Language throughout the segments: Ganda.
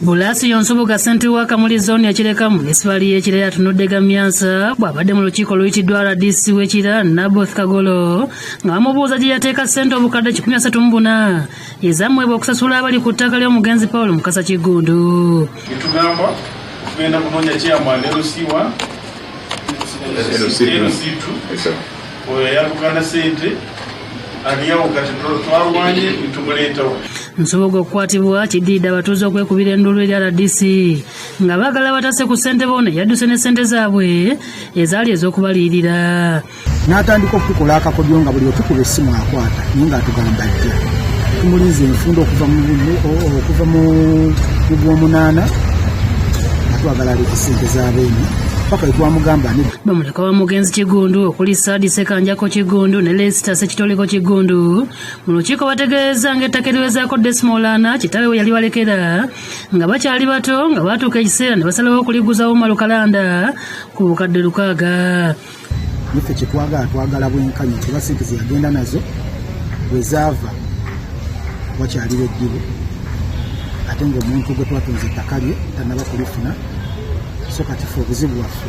Bulasiyo Nsubuga, ssentebe wa Kamuli Zooni e Kireka, munisipaali y'e Kira, atunudde gamyansa bw'abadde mu lukiiko oluyitiddwa RDC w'e Kira, Naboth Kagolo, nga bamubuuza gye yateeka ssente obukadde 134 ezamuweebwa okusasula abali ku ttaka ly'omugenzi Paul Mukasa Kiggundu. Netugamba tugenda kunoonya chairman LC1, LC2, oyo yatuganda sente aliyawo. Kati twalwanye netumuleetawo. Nsubuga okukwatibwa kiddiridde abatuuze okwekubira enduulu eri RDC nga baagala batase ku ssente bono yadduse ne ssente zaabwe ezaali ez'okubaliyirira. N'atandika okutukola akakodyo nga buli otukuba essimu akwata, naye ng'atugamba ajja. Tumulinze enfunda okuva mu gwomunaana nga twagala aleeta ssente z'abeene paka wetwamugamba ne Bamulekwa wa mugenzi Kigundu okuli Saadi Sekanjako Kigundu ne Lesita Sekitoleko Kigundu mu lukiiko bategeeza ng'ettaka eriwezaako decimal 4 kitaawe we yali balekera nga bakyali bato, nga baatuuka ekiseera ne basalawo okuliguzawo Malukalanda ku bukadde 600. Niffe kyetwagala, twagala bwenkanya, kuba sente zeyagenda nazo bwe zaava wakyaliwo eddibu, ate ng'omuntu gwe twatunze ettaka lye tanaba kulifuna. So kati fe obuzibu bwaffe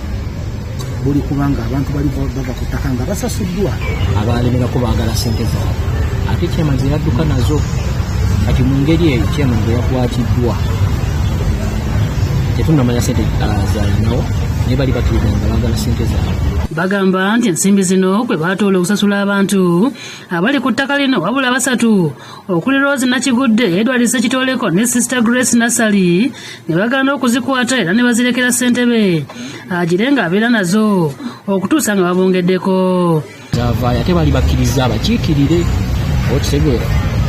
buli kubanga abantu bali bava ku ttaka nga basasuddwa. Abalemerako baagala sente zaabwe, ate chairman ze yadduka nazo. Kati mu ngeri eyo chairman bwe yakwatiddwa, tetunnamanya sente zalinawo, naye bali bakkiriza nga baagala sente zaabwe. Bagamba nti ensimbi zino kwe baatoola okusasula abantu abali ku ttaka lino, wabula basatu okuli Rose Nakigudde, Edward Sekitoleko ne Sister Grace Nassali ne bagaana okuzikwata era ne bazirekera ssentebe agire ng'abeera nazo okutuusa nga babongeddeko. Zavaayo, ate bali bakkiriza abakiikirire, okitegeera,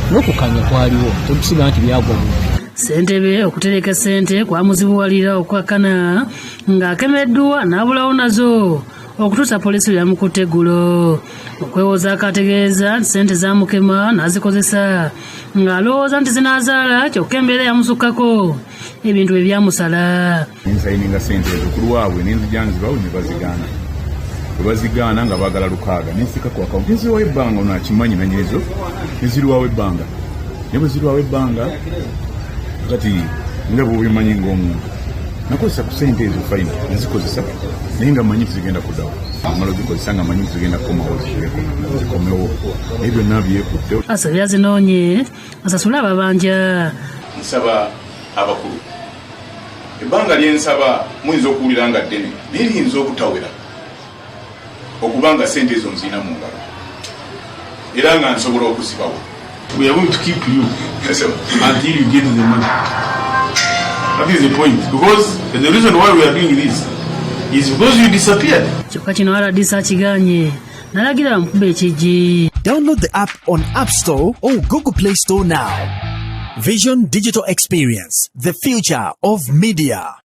n'okukanya kwaliwo, tetusiga nti byagwa bubi. Ssentebe okutereka essente kwamuzibuwalira okwakkana ng'akemeddwa n'abulawo nazo okutuusa poliisi lwe yamukutte eggulo. Okwewozaako ategeeza nti ssente zamukema n'azikozesa ng'alowooza nti zinaazaala, kyokka embeera yamusukkako, ebintu bwe byamusala. Nensayininga sente ezo ku lwabwe, nenzija nzibawe, ne bazigaana. Bwe bazigaana nga baagala 600, nensika ku akawunti, nzirwawo ebbanga. Ono akimanyi nanyinizo. Nezirwawo ebbanga, naye bwe zirwawo ebbanga, kati nga bwobimanyi ng'omuntu, nakozesa ku sente ezo fine, nezikozesa, naye nga manyi tizigenda kuddawo. Amala ozikozesa nga manyi tizigenda kukomawo, zireko zikomewo, naye byonna byekudde. Asabye azinoonye asasule ababanja. Nsaba abakulu, ebbanga lyensaba muyinza okuwulira nga ddene, naye liyinza obutawera okuba nga sente ezo nziina mu ngalo era nga nsobola okuzibawa. We are going to keep you until you get the money. That is the point, because the reason why we are doing this is because you disappeared. Kyokka kino RDC akiganye n'alagira bamukuba ekijji. Download the app on App Store or Google Play Store now. Vision Digital Experience, the future of media.